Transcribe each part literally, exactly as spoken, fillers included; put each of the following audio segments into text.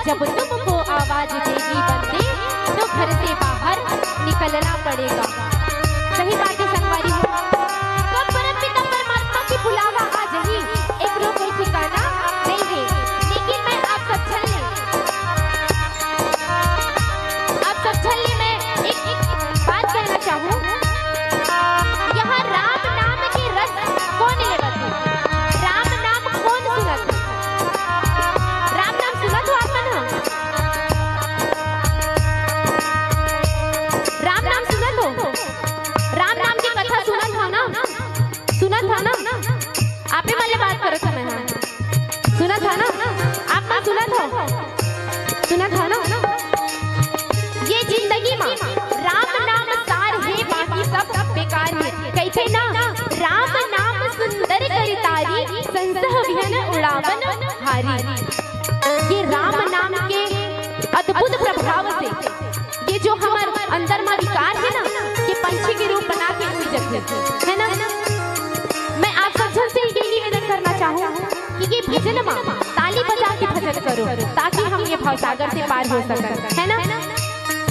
जब तुमको आवाज देगी बंदे, तो घर से बाहर निकलना पड़ेगा। सही बात है संगवारी हो। कब परम पिता परमात्मा के बुलावा आ जाही, एकरो कोई ठिकाना नहीं है। लेकिन मैं आप सब झन ले, आप सब झन ले मैं एक, एक बात कहना चाहूँ। यहाँ राम नाम के रस कौन लेवत है? राम नाम कौन सुनत है? राम नाम सुनत हो आप मन ह? राम नाम सुनत हो? राम नाम के कथा सुनत हो ना? सुनत हो ना? आपे वाले बात करत हो मैं, हाँ। सुनत हो ना? आप मन सुनत हो? सुनत हो ना? ये जिंदगी मा राम नाम सार हे, बाकी सब बेकार हे। कहिथे ना, राम नाम सुंदर कर तारी, संसह विहन उड़ावन हारी। ये राम नाम के अद्भुत प्रभाव से ये जो हमर अंदर मा विकार हे ना, ये पंछी के रूप बना के उड़ जाथे, है ना? मैं आप सब झन से ये निवेदन करना चाहूँ कि ये भजन मा ताली बजा के भजन करो, ताकि हम ये भवसागर से पार हो सकन, है ना?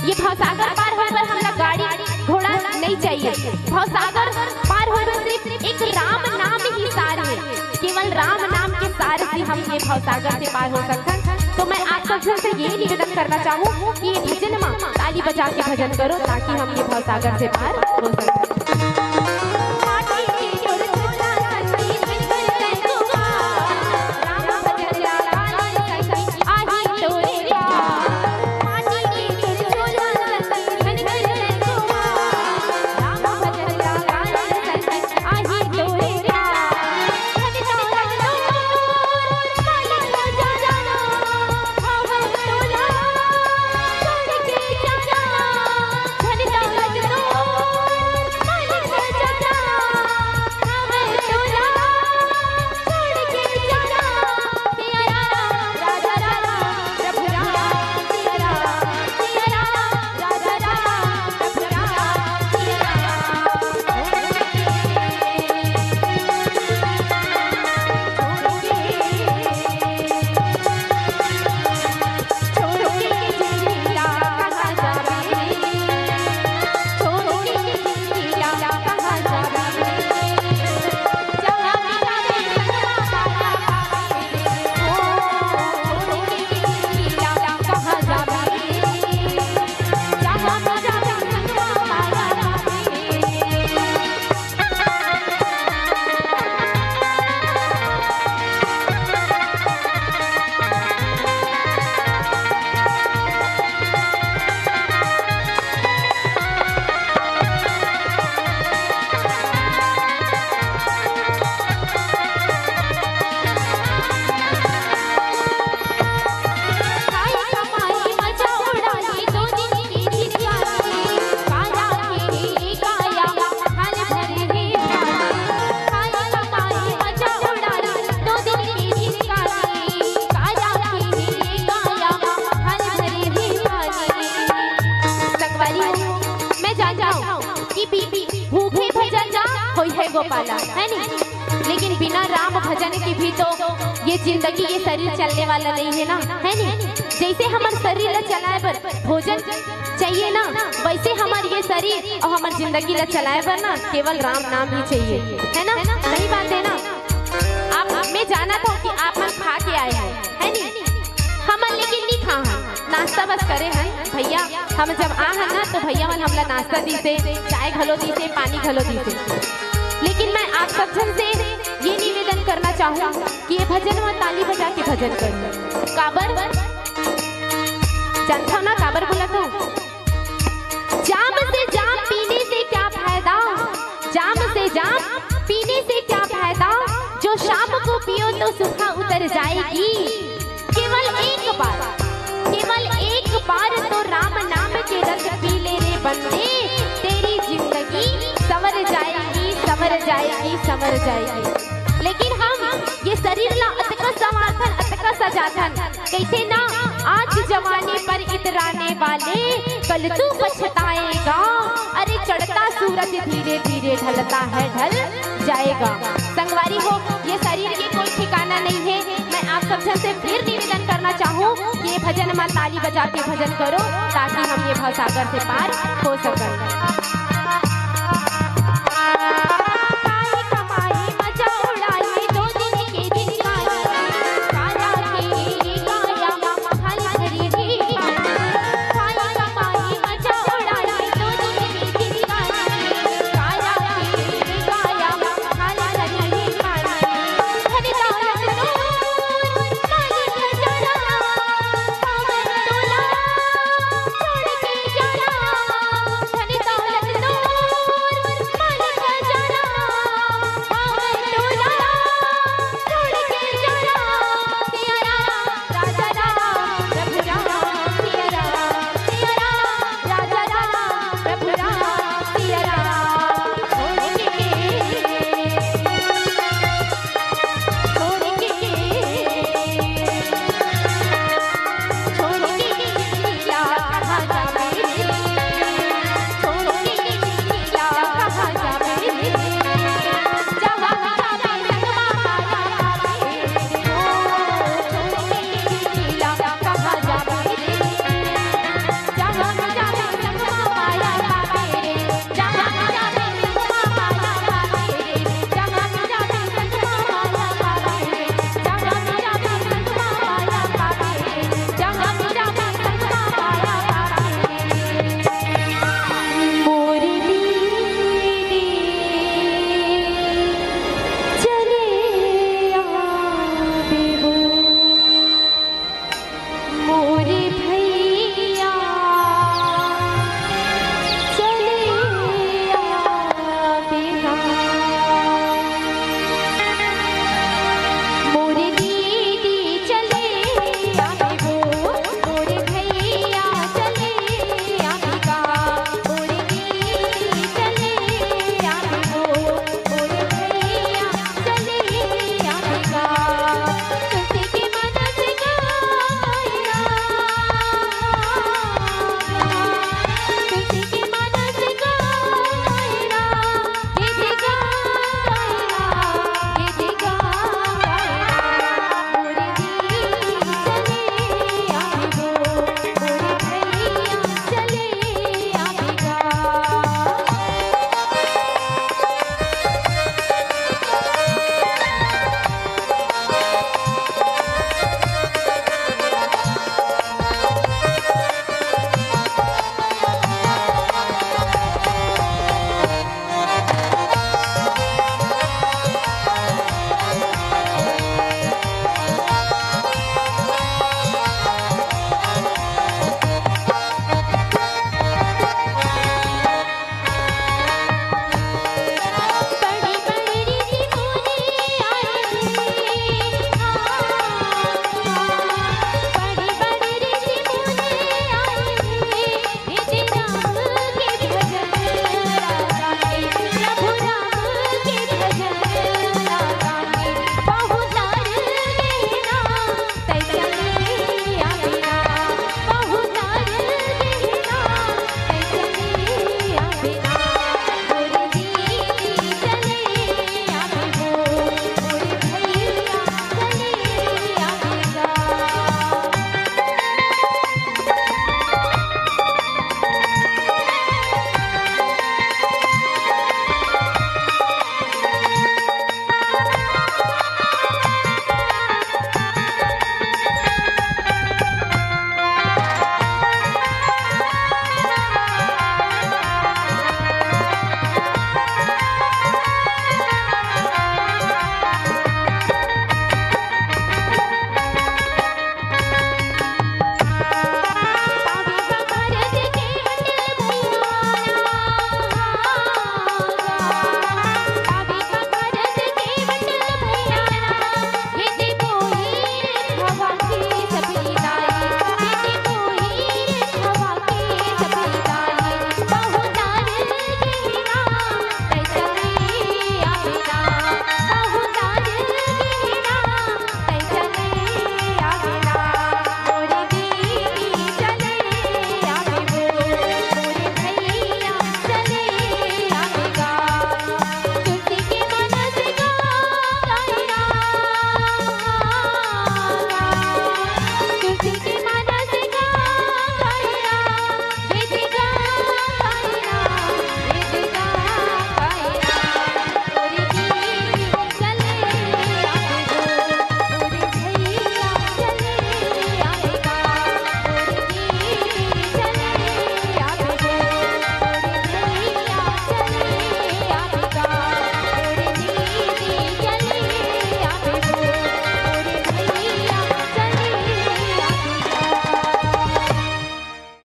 ये भवसागर पार होए बर हमला गाड़ी घोड़ा नहीं चाहिए। भवसागर पार होए बर सिर्फ एक राम नाम ही सार है। केवल राम नाम के सार से हम ये भवसागर से पार हो सकथन। तो मैं आप सब झन से यही निवेदन करना चाहूँ कि ये भजन मा ताली बजा के भजन करो, ताकि हम ये भवसागर से पार हो सकथन। संगवारी हो, मैं जानता हूँ कि पी-, पी-, भूखे भजन ना होई है गोपाला, है नी? लेकिन बिना राम भजन के भी तो ये जिंदगी, ये शरीर चलने वाला नहीं है ना, है नी? जैसे हमर शरीर ला चलाए बर भोजन चाहिए ना, वैसे हमर ये शरीर और हमर जिंदगी ला चलाए बर ना केवल राम नाम ही चाहिए, है ना? सही बात है ना? आप, मैं जानत हूँ कि आप मन खा के आए हो, है नी? हमन लेकिन नी खा हन, नाश्ता बस करे हन भैया। हम जब आ हन ना, तो भैया मन हमला नाश्ता दीसे, चाय घलो दीसे, पानी घलो दीसे। लेकिन मैं आप सब झन से ये निवेदन करना चाहूँ कि ये भजन मा ताली बजा के भजन करो। काबर? जानथव ना काबर बोलत हूँ? जाम से जाम पीने से क्या फायदा, जाम से जाम पीने से क्या फायदा, जो शाम को पियो तो सुबह उतर जाएगी। केवल एक बार, केवल एक बार तो राम नाम के रस पी ले रे बंदे, तेरी जिंदगी संवर जाएगी, संवर जाएगी, संवर जाएगी। लेकिन हम ये शरीर ला अतका संवारथन, अतका सजाथन, कहिथे ना, आज जवानी पर इतराने वाले, कल तू पछताएगा। अरे चढ़ता सूरज धीरे धीरे ढलता है, ढल जाएगा। संगवारी हो, ये शरीर के कोई ठिकाना नहीं है। मैं आप आप झन से फिर निवेदन करना चाहूँ कि ये भजन मा ताली बजा के भजन करो, ताकि हम ये भवसागर से पार हो सकन।